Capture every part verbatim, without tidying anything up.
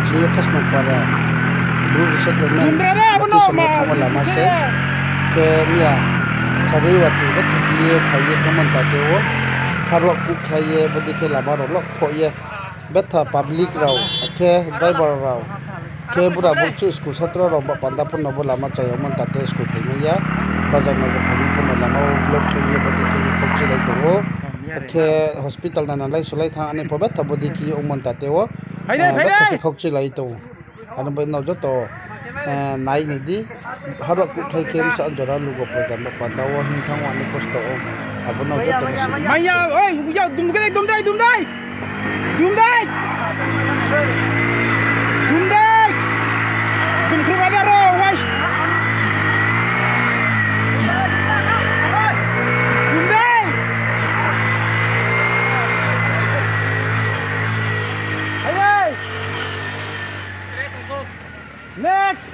Sini yo Khasnam para, Bru resettlement location wo thanngmo lama se. Khe miya sarui watoi betha khe ye phai ye thanngmo ni tate wo, harwa kuhkhlai ye bodei khe lama rao lokthoh ye, betha public rao, akhe driver rao, khe bura burchuh school satro rao ba panda pho no bo lama chaya mani tate school phaimai ya, bazar no bo phaimai pho no lama wo block khe ye bodei khe ye khaukchuilai tong ou. Akhe hospital nana lai sulai thanng ani pho betha bodei khe ye ongmo ni tate wo, betha khe khaukchuilai tong ou. Ano bai no joto nai ni di, harwa kuhkhlai khe bsa jora lugo program ba panda wo hing thanng wo ani kosto ou. Abo no joto no sini. Maya, oi, ya, dum khe dai, dum dai, dum dai. Dum dai. Dum dai. Dum khe ba dai ro, wai. Dum dai. Hai, hai. Next.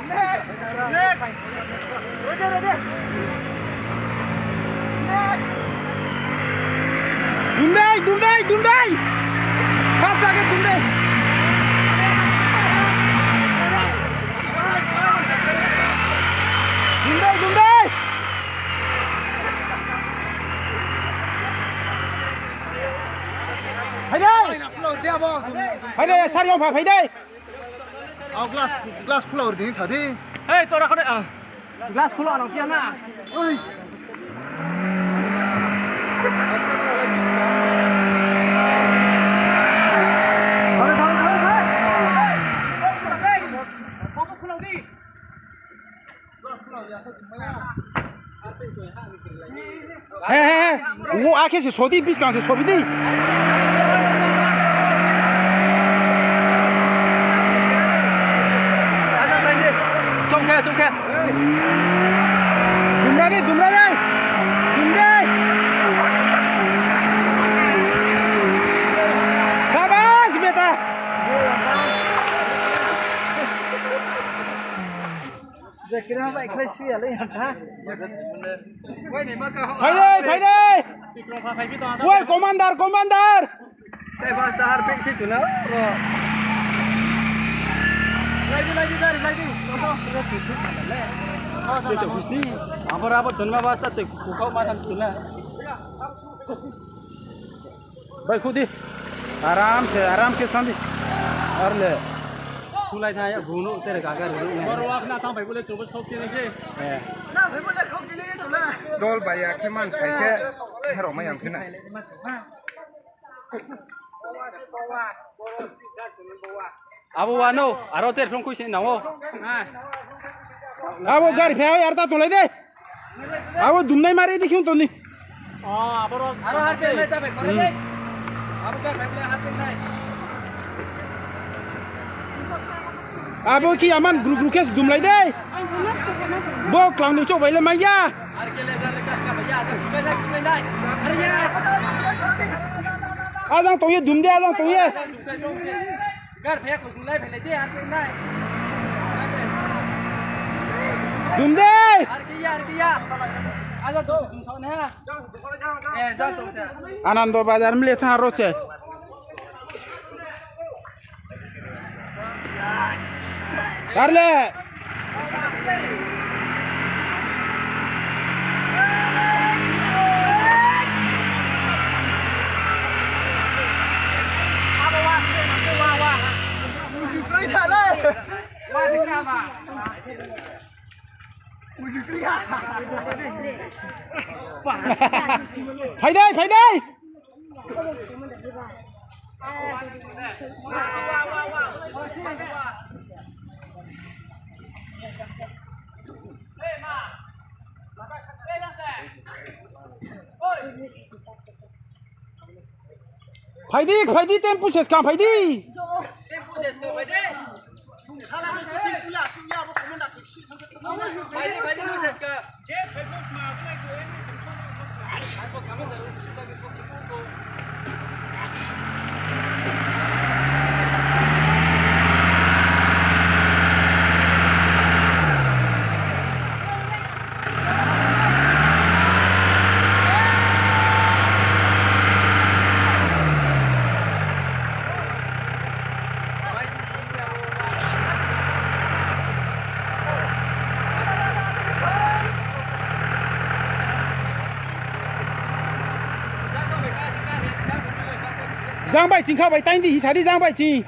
Next. Next. Ready, ready. Next. Dum dai, dum dai, dum dai. Khasa khe dum dai. Dum dai, dum dai. Phai dai. Phai dai, sari ong pha, phai dai. Ao glass, glass khula ri di, sa di. Hei, tora khore, ah. Glass khula nang siya na. Oi. Thang, thang, thang, thang. He, he, he. Wo akhe se sodi, buskang se sodi. Chongkhe, chongkhe. Dumra de, dumra de. Dumra. Sabas, beta. Phai dei, phai dei. Oi, commander, commander. Lai di, lai di, gari, lai di. Abo rabo tunma basta tei kukhau ma tham tuna. Bai khu di. Aram se, aram khe thanng di. Ar le. Sulai tha ya, bunu tere gaga ruru. Boro wa khna thanng bai bole chobos khok tini khe. Eh. Na bai bole khok tini khe tuna. Dol bai ya khe man sai khe. Harok mai yang khe na. Abo wa no, aro ter phrung khui se nang o. Abo gari phai ar ta tolai de. Abo dumnai mari di khiung toni. O, abo ro. Aro har pe nai ta bai khore de. Abo gari phai le har pe nai. Abo ki aman gru gru khe se dumlai de. Bo klang ni chouh bai le mai ya. Ajang tong ye dum de, ajang tong ye. Dum de. Anando Bazar mle tha ro se. Tarle. Phai dai, phai dai. Phai di, phai di, tempu se skang phai di. Jang bai ching kha bai, taing di, hisa di jang bai ching.